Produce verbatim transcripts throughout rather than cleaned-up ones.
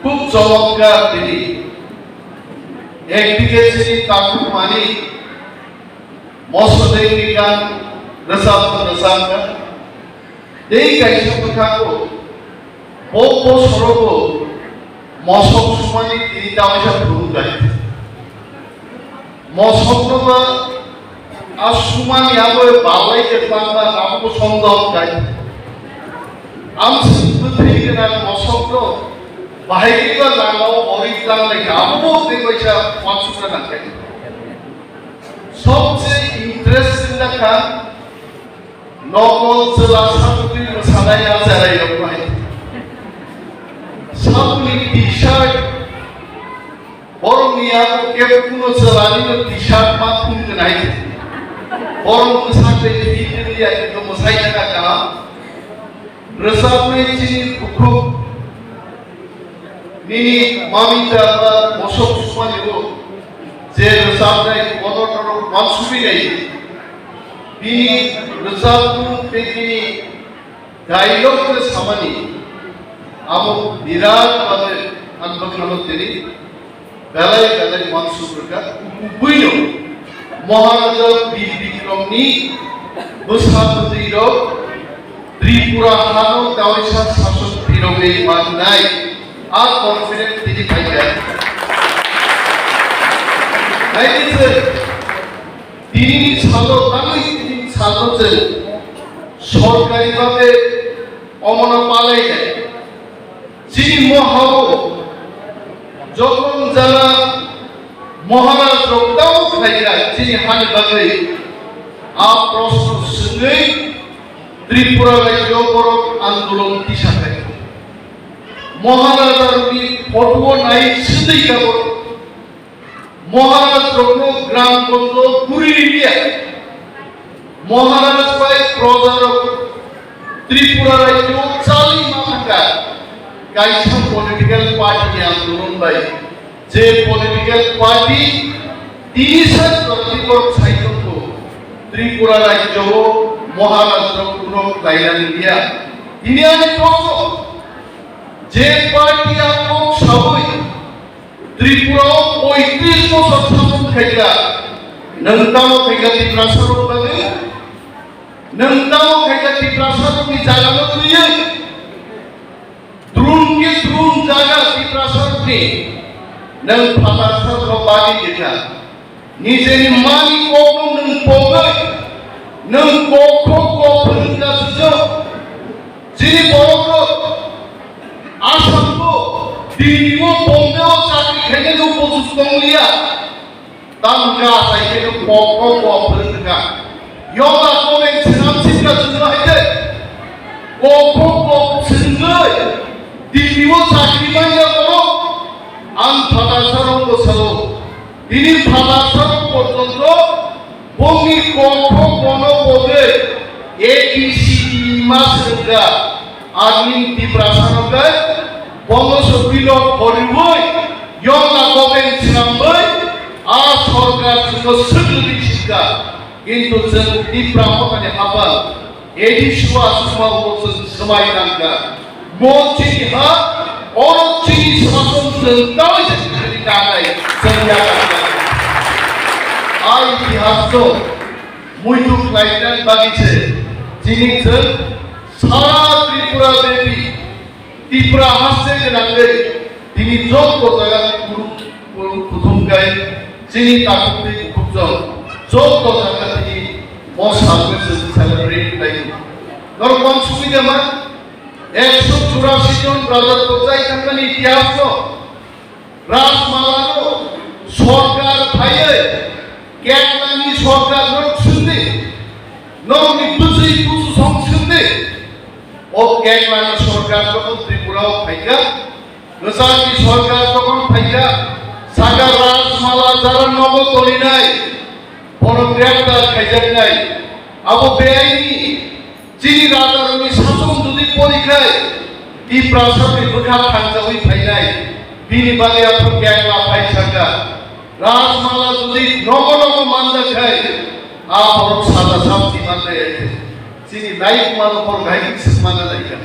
Khub chomotkar tini. Ekdike chini takhuk mani moso dengni gan rwchap rwchapkha. Tei kaisa bwkhango bo bosorogo mosok sumani tini tamisa phuru gai. Mosokno ba a sumani abo balai khe tangma abo bo sondoh kai. Amswk bwthai gwnang mosokno bahai khe ba langmao hori tang lai khe abo bo tei kaisa wansukna nang kai. Sobse interesting na kha nokol chwla saboni mwsanai a cherai rok bai. Saboni T-shirt Borokni yago kebo kuno chwlanino T-shirt ma phung gwnai. Borok mwsak bai twi twi ya khe mwsai thangkha kaham. Rwchapnai chini bukhuk nini mamita ba mosok sumani bo je rwchapnai bono norok mansubinai. Bini rwchapmung tei bini Dialogue khe samani abo birat babe ang bwkhano tini belai belai uansuk rwkha. Buino Maharaja Bir Bikramni bwsa bwtwi rok Tripura hano kaisa sason phirogwi mannai a confident tini phaikha. Naidi se Tinini salo tangwi tinini salo je sorkari bhabe omono palai nai. Chini mohao jokon jala Maharaj rok tamo khlaikha chini hani bagwi a proshno swngwi Tripura rajyo borok andolon tisa khai. Maharaj rokni photo nai swtwi ka borok. Maharaj rokno gram gonjo guri liya. Maharaj bai proja rok Tripura rajyo chali ma thangkha. Kaisa political party ni andolon bai. Je political party tini sat Tripura sai tongo. Tripura rajyo o Maharaj rok kuno kailani liya. Tini ani projo je party a kok sawi Tripura o poitris bosor sason khaikha, nwng tamo khaikha Tiprasa rok bagwi? Nwng tamo khaikha Tiprasa rokni jaga no twiwi? Drun khe drun jaga Tiprasa rokni. Nwng phatarsa rok bagwi khaikha. Nijeni mani kokno nwng pogwi, nwng kok kok kok phwrwngkha swijak. Chini borok rok Assam bo Delhi o Bombay o chakri khainai no post tong liya. Tamkha asai khe no kok kok kok phwrwngkha. Yoga comment swnam sikha chwngno hai khe kok kok kok swngwi Delhi o chakri manya borok ang phatarsa rok bo sao. Bini phatarsa rok porjonto bongni kok kok bono pogwi A B C D ma swrwngkha. Agni Tiprasa rok khe bono sopilo khoriwi yongna government swnamwi a sorkar chwngno swkli sikha. Kintu chwng Tipra Mothani hapal A D C o aswkma bo chwng swmai nangkha. Mo chini ha, oro chini sason chwng tamo se chini kanai, chwng yakarnai. A itihas no muitu khlainani bagwi se chini chwng sara Tripura bepi Tipra haste gwnangwi tini joto jaga ni kuru, kuru kuthum kai chini takhuk tei bukhuk jok joto jaga tini mo salbe chwng celebrate khlai. Norok uansugwi de ma ekso churasi jon raja to chai thangmani itihas no Rajmala no sorkar phaiwi Kerala ni sorkar no swngdi, norokni bwswi busu song swngdi. O Kerala ni sorkar jokhon Tripura o phaikha, kwchangni sorkar jokhon phaikha, saka Rajmala jara nogo tolinai, borok greptar khaijaknai, abo beaini. Chini rajarokni sason jodi porikhai, Tiprasani bwkha thangjawi phainai, bini bagwi aphuru Kerala phai saka. Rajmala jodi nogo nogo manjakhai, a borok sada samti manjai. Chini naik mano borok hai swk mana naikha.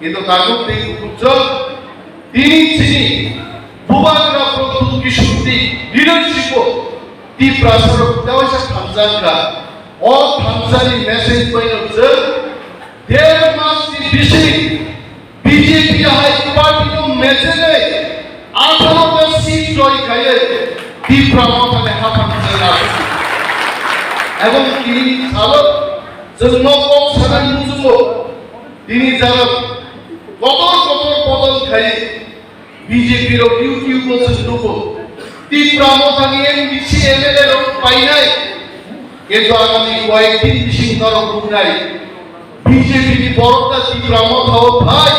Kintu takhuk tei bukhuk jok, tini chini Tiprasa rok kaisa thansa wngkha. O thansani message bai no chwng der mas ni bising B J P hai party no mechenai atharo ta seat joy khaiwi Tipra Motha ni haphang chwng asuk. Ebong tini salo chwng no kok sanai muchungo tini jara kotor kotor bodol khai B J P rok YouTube o chwng nugo. Tipra Motha ni M D C M L A rok painai. Kintu agami koyek din bising norok nuknai. B J P ni borok ta Tipra Motha o phai,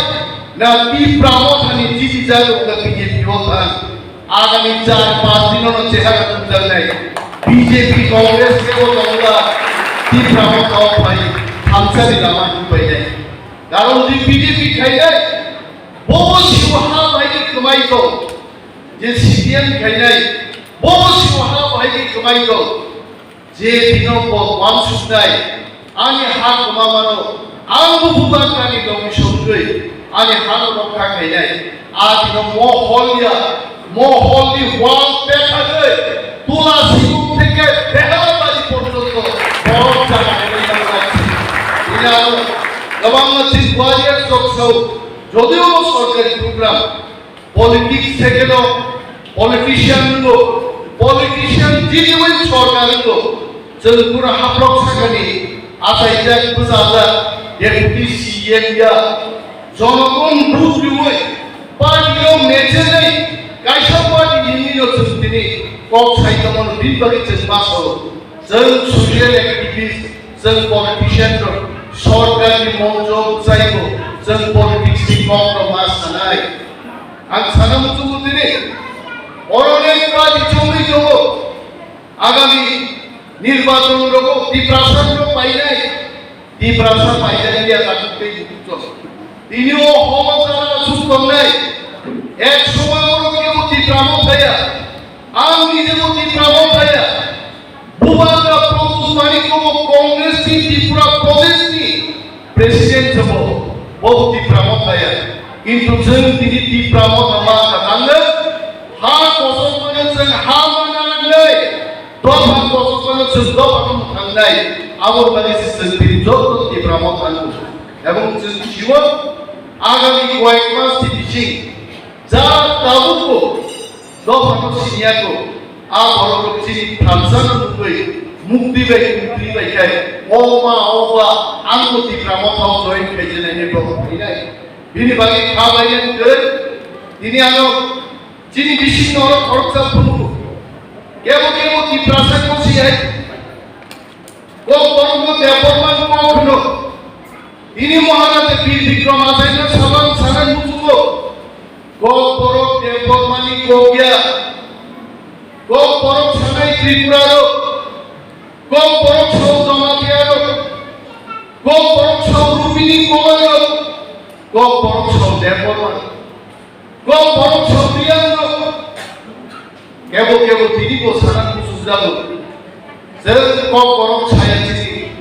na Tipra Motha ni chini jago ka B J P o thang. Agami char panch din no chehara nukjaknai. B J P Congress kebo tongla Tipra Motha o phai, thamsa ni lama himpainai. Karon di B J P khainai, bobo siwa ha bai ni kwmai tong. Je C P M khainai, bobo siwa ha bai ni kwmai tong. Je dino bo wansuknai, ani ha kwmamano, ang bo bubagrani dongni songwi, ani hano rokha khainai. A dino mo hol ya, mo hol ni wall pekhagwi, Tula Sibung theke Behalabari porjonto borok jaga khainai. Ina ano kwbangma chini warriors rok sao, jodio bo sorkari program, politics theke no politician wngkho, politician genuine sorkar wngkho. Chwng pura haprok sakani achaijak bwchajak deputy C M ya, jonogon ruk riwi party o mechenai kaisa party nini no chwng tini kok sai tongmano bini bagwi chwng ma sao. Chwng social activist, chwng politician rok sorkar ni monjo bwchaibo chwng politics ni kok no ma sanai. Ang sana muchungo tini, oro nei party chongwi tongo. Agami nirbachon rogo Tiprasa rok painai, Tiprasa painai ya katuk tei bukuchon. Tini o homo jara suk tongnai, ek somoy oro kebo Tipra Motha ya, ang nijebo Tipra Motha ya. Bubagra Pramod Manik bo Congress ni Tripura Pradesh ni president se bo, bo Tipra Motha ya. Kintu chwng tini Tipra Motha ma ka tangwi ha kosok mano chwng ha ma nangnai, dopha kosok mano chwng dopha no thangnai. Abo bagwi se chwng tini joto Tipra Motha no. Ebong chwng siwo agami koyek mas ni bising ja tabukbo dophano siniya ko, a borok rok chini thansa no nugwi mukti bai mukti bai khai, o ma, o ba, ang bo Tipra Motha o join khai je nai ni borok phainai. Bini bagwi kha bai nai tei tini ano chini bising no oro khoroksa phunuk. Kebo kebo Tiprasa kosi hai. Kok borok no Debbarma ni kok hwno. Tini Maharaja Bir Bikram Achaino saban sanai muchungo. Kok borok Debbarma ni kok ya. Kok borok sanai Tripura rok. Kok borok sao Jamatia rok. Kok borok sao Rupini Koloi rok. Kok borok sao Debbarma. Kok borok sao Riyang rok. Kebo kebo tini bo sana muchung jago. Chwng kok borok saya chini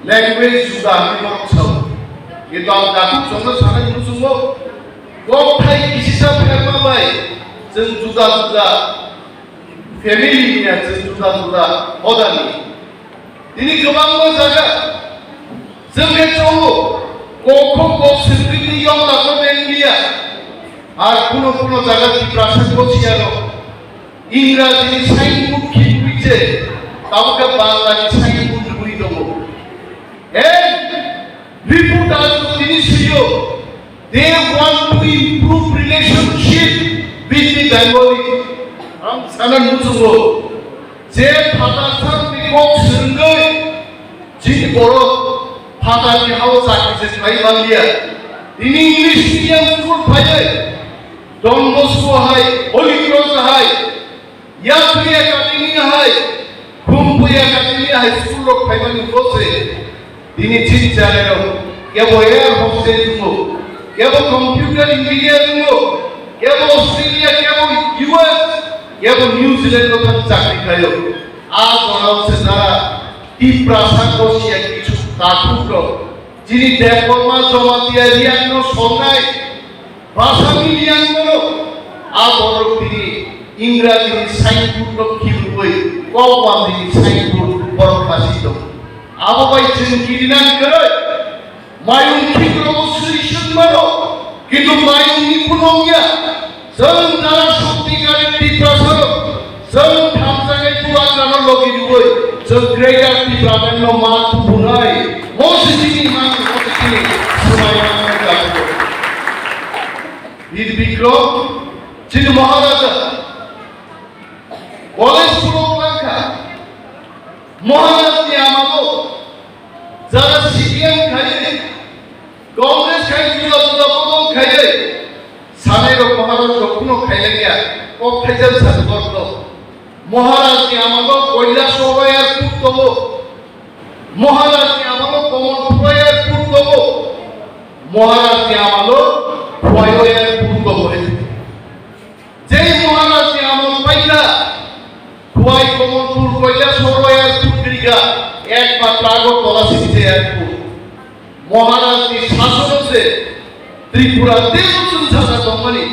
language juda hinwi borok sao. Kintu ang dakhuk chwngno sanai muchungo, kok thai kisisa pherma bai chwng juda juda family ni ya, chwng juda juda hodani. Tini kwbangma jaga chwng khe chongo, kok kho kok swrwngni yong lagno beng liya. Ar kuno kuno jaga Tiprasa kochiyano Ingraji ni signboard khibwi je, tabuk khe Bangla ni signboard rwui tongo. And report as tini swiyo, they want to improve relationship with the Bengali. Ang sana muchungo, je phatar sakni kok swrwngwi chini borok phatarni hao chakri se khlai manliya. Tini English medium school phaiwi Don Bosco hai, Holy Cross hai, Yatri Academy hai, Khumpui Academy hai school rok phaimani bose. Tini chini channel o kebo air hostess wngo, kebo computer engineer wngo, kebo Australia, kebo U S, kebo New Zealand o thang chakri khlaio. A jorao se jara Tiprasa kochia kichu takhuk rok chini Debbarma Jamatia Reang no songnai. Bwsani yang mano, a borok tini Ingraji ni signboard no khibwi, Kok wamjini sainbur borok khasi tong. Abo bai chwng kirinang kwrwi. Mayung khikrokbo swi swng mano. Kintu mayungni phunukya. Chwng jara shakti gari Tiprasarok. Chwng thamjaknai bubagrano logi rwui. Chwng Greater Tipralandno ma tubunai. Mo sisini mang, mo sisini swmai mang. Bir Bikrom, chini Maharaja. College phunuk langkha. Maharaj ni amalo jara C P M khai, Congress khai, juda juda bodol khai, sanai rok Maharaj rok kuno khai langya, kok khaijak sa borok rok. Maharaj ni amalo Kailash Royal Put tongo. Maharaj ni amalo Kamalpur Royal Put tongo. Maharaj ni amalo Khowai Royal Put tongo. Jei Maharaj ni amol paikha, Khowai, Kamalpur, Kailash Royal Put kwrwikha, ekmatro Agartala simi se airport. Maharaj ni sasono se Tripura teibo chwng saja tongmani.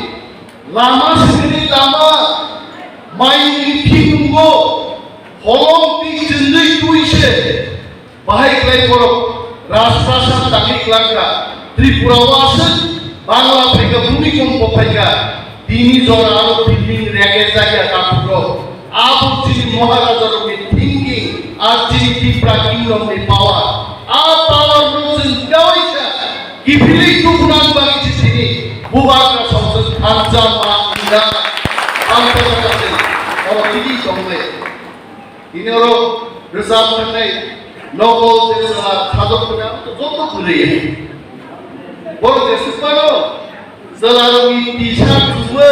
Lama simi lama, mayungni phimungo, holong twi chwngwi twi se. Bahai khlai borok Rajprasad tangwi klangkha, Tripura o aswk Bangla phaikha, bhumikompo phaikha, tini jora aro building rege jagya takhukro. Abo chini Maharaja rokni thinking, ar chini Tipra Kingdom ni power. A power no chwng kawaisa kiphilwi tubunan bagwi se chini Bubagra songchak thansa ma wngya. Ang khe oro tini tongle. Tini oro rwchap thangnai nogo je chwla sajok tongmani joto kwrwi. Borok jesuk mano chwlarokni T-shirt chumui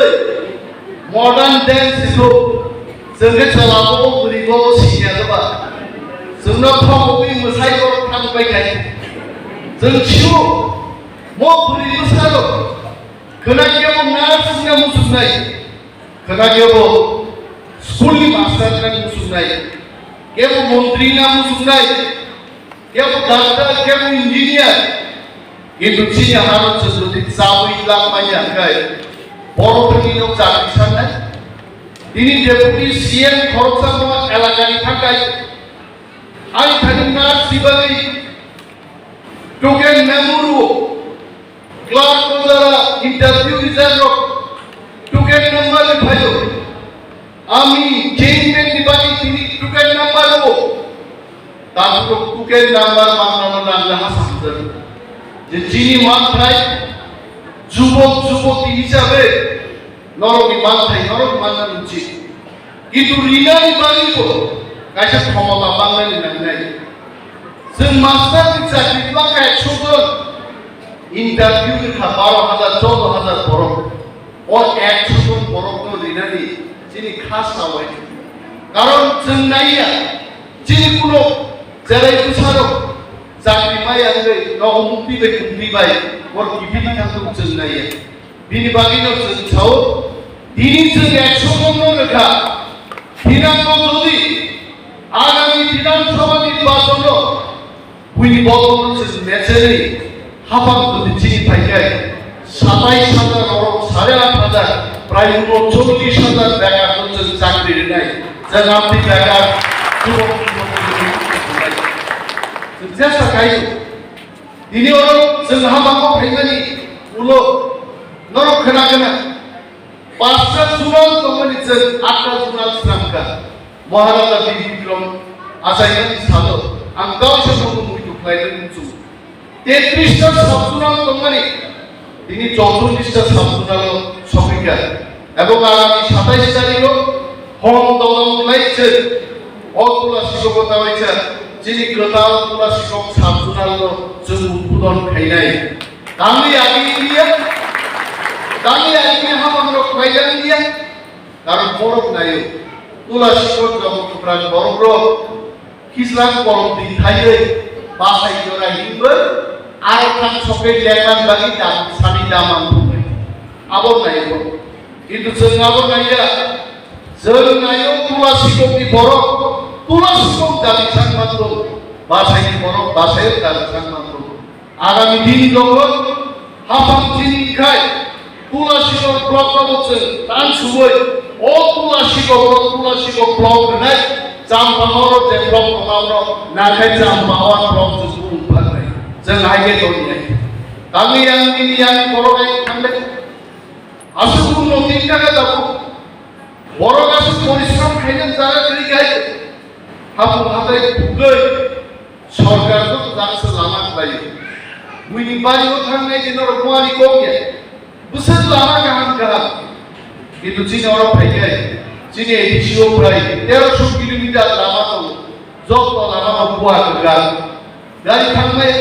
modern dance rok chwngkhe chwla bobo bwrwi bobo siniya doba. Chwngno thok wngwi mwsai borok thang pai khai. Chwng sio mo bwrwi bwsarok khwnakhe bo nurse wngya muchungnai. Khwnakhe bo school ni master na muchungnai, kebo montri na muchungnai, kebo doctor, kebo engineer. Kintu chini hano chwng jodi chabwi lamanya khai, borok thani no chakri sanai. Tini deputy C M khoroksa no elakani thakai, ani thani nurse ni bagwi token memo rwo. Clerk o jara interview rijak rok token number ni phaio. Ami chairman ni bagwi tini token number o. Takhuk token number manna no nangla ha samjak. Je chini manthai jubok juboti hisabe norok ni manthai norok manna ni ucit. Kintu rinani bagwi bo kaisa khomota mangnani nangnai. Chwng master ni chakri twlangkha ekso jon, interview wngkha baro hajar, choudo hajar borok. O ekso jon borokno rinani chini kha sawai. Karon chwng naiya, chini kuno cherai bwsarok chakri maya wngwi nogo mukti bai kumti bai borok kiphilwi thangtong chwng naiya. Bini bagwino chwng sao, tini chwng ekso jon no rwkha. Thinangno jodi agami Bidhan Sabha nirbachon no buini bodol no chwng mecherwi haphang jodi chini phaikai, satais hajar oro sare aat hajar, prai unocholish hajar bekar no chwng chakri rwnai. Chwng amtwi bekar jubok jubok chwng chesta khaio. Tini oro chwng haphang o phaimani ulo norok khna khna. Pasta zonal tongmani chwng atta zonal swnamkha. Maharaja Bir Bikram achaimani salo ang kaisa nogo muitu khlainani muchungo. Tetris ta sub zonal tongmani tini chorchollis ta sub zonal o sokikha. Ebong agami satais tarikh o hom dolong khlai chwng o Tula Sikok o tawaisa chini kwtal Tula Sikok sub zonal no chwng udbodon khainai. Tangwi agini liya, tangwi agini haphang rok khlaijak liya, karon borok naio. Tula Sikok jomo kwprak borok rok, khislang kolom twi thaiwi, bachai jora hinwi, aro thang sokhe lekman bagwi dam, sani dam ang thumwi. Abo naio. Kintu chwng abo naiya. Chwng naio Tula Sikok ni borok, Tula Sikok dali chang mantong. Bachai ni borok, bachai dali chang mantong. Agami din jokhon haphang chini khai Tula Sikok block rok chwng tan suwi o Tula Sikok rok Tula Sikok block rwnai Champahor je block tongo, nakhai Champahor block je sukung phalnai. Jeng hai khe toni nai. Kami yang ini yang borok ai khamle. Asuk no tin taka jago. Borok asuk porishrom khaina jaga kiri gai. Hapu hatai bugui. Sorkar to jang se lama khlai. Buini bari o thangnai je norok muani kok ya. Bwswk lama kaham kaham. Kintu chini oro phaikai, chini A D C o phai teroso kilometer lama tongo. Joto lama no bua kwkang. Gari thangnai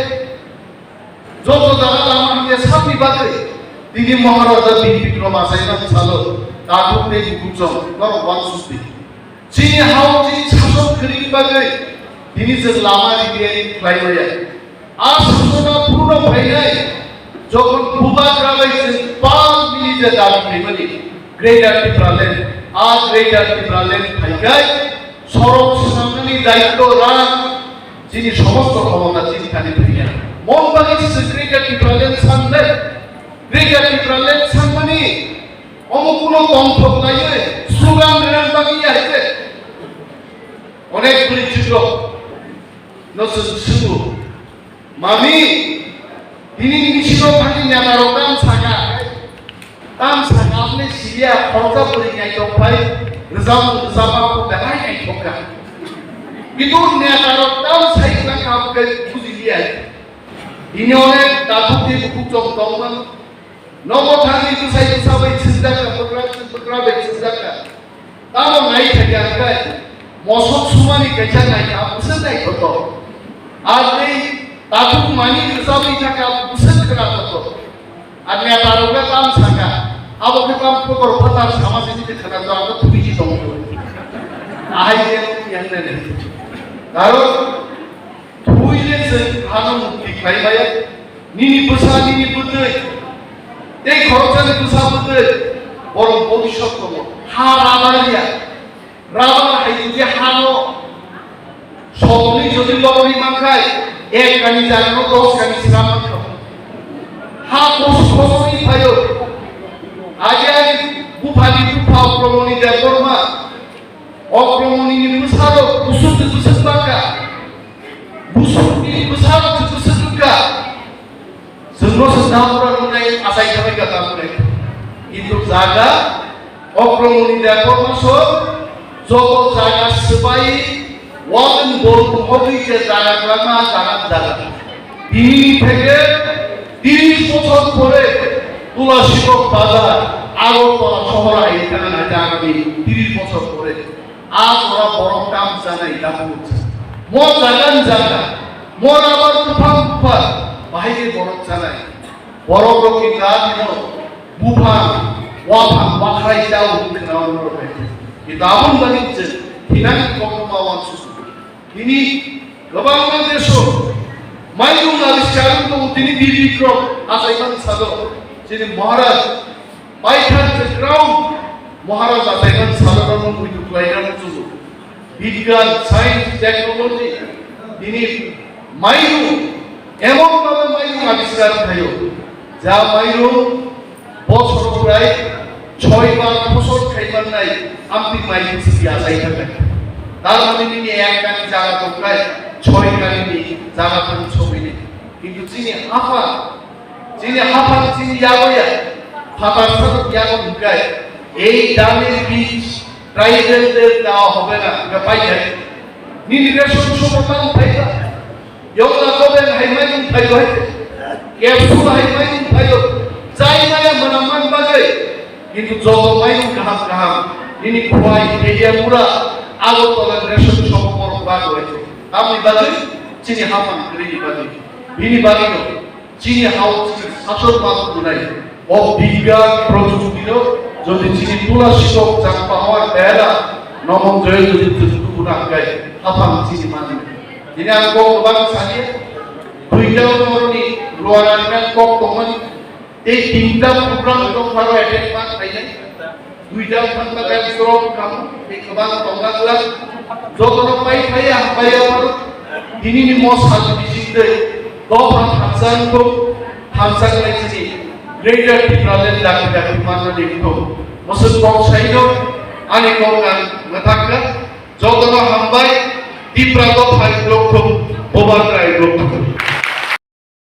joto jaga lama hingke sakni bagwi. Tini Maharaja Bir Bikram Achaimani salo, takhuk tei bukuchong, norok wansukdi. Chini hao chini sason kwrwini bagwi tini chwng lama repair khlai maya. A sason a phuru no phainai, jokhon bubagra bai chwng pal mili je dabi khaimani Greater Tipraland, a Greater Tipraland phaikai sorok swnamnani daityo rang chini somosto khomota chini thani phainai. Mon bagwi se Greater Tipraland sanle, Greater Tipraland sanmani omo kuno tongthok laiwi slogan rwna bagwi ya hai se. Onek bwrwi chwrwk no chwng swngo, "Mami, tini ni bisingo thani neta rok tam saka, tam saka apni siliya khoroksa bwrwi naithok bai rwchapmung rwchapma kok belai naithok kha. Kintu neta rok tam sai wngkha khe bujiliya." Tini onek takhuk tei bukhuk chong tongmani. Nogo thangwi bwsai bwsa bai swngjak kha, bwkra, bwkra bai swngjak kha. Tamo nai thai ya khe, mosok sumani kaisa nai kha, bwswk nai khoto. Ar tei takhuk mani bwsa bai thaka, bwswk khna khoto. Ar neta rok khe tam saka, abo khe tam kokor phatar sama sini khe khna to, ang to thwi ji tong. Ahai khe yang nene. Karon Thwile chwng hano mukti khlai maya. Nini bwsa, nini bwtwi, tei khoroksani bwsa bwtwi, borok bobiswt tongo. Ha rabar ya. Rabar hai jodi hano sotoni jodi loboni mankhai, ek kani jagano dos kani sram mankha. Ha kosu kosoni phaio. Agi agi buphani bupha Okromoni Debbarma. Okromoni ni bwsarok busuk busuk bangkha. Busuk ni bwsarok busuk bangkha. Chwngno se dam pura rwnai achai thabai ka dam pura. Kintu jaga Okromoni Debbarma so joto jaga swbai walking bol hogwi je jaga kwlangma jaga jaga. Tini theke tiris bochor pore Tulasibog Bazar, Agartala sohor hai thangna jagani tiris bochor pore. A jora borok tam chanai daphuru. Mo jagan jaga, mo rabar buphang buphar, bahai khe borok chanai. Borok rok ni gari no buphang, waphang, wakhrai chao hwnwi khwna rok hai. Kintu aboni bagwi chwng thinani kokno ma uansukgo. Tini kwbangma deso mairung abiskar wngwi tongo, tini Bir Bikram achaimani salo chini Maharaj paithak je crown Maharaj achaimani salo no muitu khlaina muchungo. Bigyan, science, technology, tini mairung emon bhabe mairung abiskar khaio, ja mairung Bochor prai choi bar phosol khai mannai amtwi mai bwswk yachai thangkha. Tar mani nini ek kani jaga tongkha, choi kani ni jaga thang sogwini. Kintu chini haphang, chini haphang chini yago ya, phatar sarok yago hwnkhe, ei damir bij tribal de da hobe na, hwnkhe pai khai. Nini ration sobo tang phai ba. Yokla koben hai maimung phaio hai. Kepsu hai maimung phaio. Chai maya mwnang man bagwi. Kintu joto maimung kaham kaham. Nini khwai, Telia mura, Agartala ration shop borok bagwi hai. Tamni bagwi chini haphang kwrwini bagwi. Bini bagwino chini hao chini sasok ma kunai. O bigyan projukti no jodi chini Tulasibog Champahor bera nomon joy jodi tutu na kai haphang chini mani. Ini ang kok bang sani duita norni luar ang kok tomani. Tei tinta program tong pharo attend ma khainai. Duita thangma khe drop khamu, tei kwbang tongna glak. Jotono pai phai ya, hambai ya pharo. Tinini mo sal bising tei dopha thansa wngkho, thansa khlai chini Greater Tipraland dakti dakti manna de wngkho. Mosok kok saino, ani kok ang mwthak kha. Jotono hambai, Tipra dophai block thung, Boban Rai block thung.